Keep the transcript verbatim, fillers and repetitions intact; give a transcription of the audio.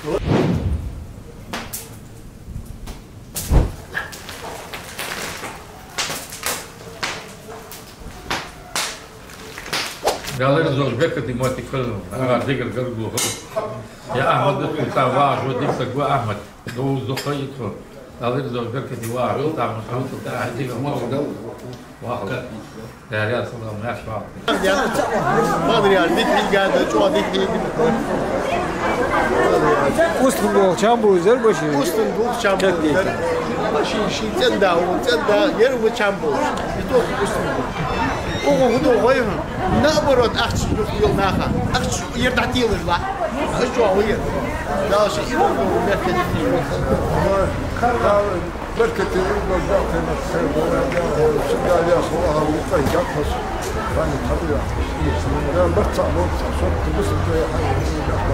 Дала раьза хилва, беркате моттиг хилва, ага, дегар гаргало хилва. Я Ахьмад, да, тхо цхьа вагӀаш ва, дика саг ва Ахьмад. Довза дукха я тхо. Дала раьза хилва, беркате вагӀаш ва, цхьа ма хилва, цхьа дика мотт. Ваха. Дала раьза хилва, маьрша вагӀа. Бадрияр, дика хьийга да, чӀоагӀа дика хьийга. Устан болх чам бу изер баши? Устан болх чам бу изер. Баши ший цӀен да, у цӀен да, ер ва чам бу. Итог устан болх. Ого, худо гой хьона. Наоборот, ахча юхайоал наха. Ахча ер дӀателаш ла. Ахча чӀоагӀа вай. Дала ший иман беркате. Беркате юртда бахкана хир бара, да, ши да яхо, а, вукъа якхас, хани хабира. Да, барца, барца, сот, бисмилла, хай.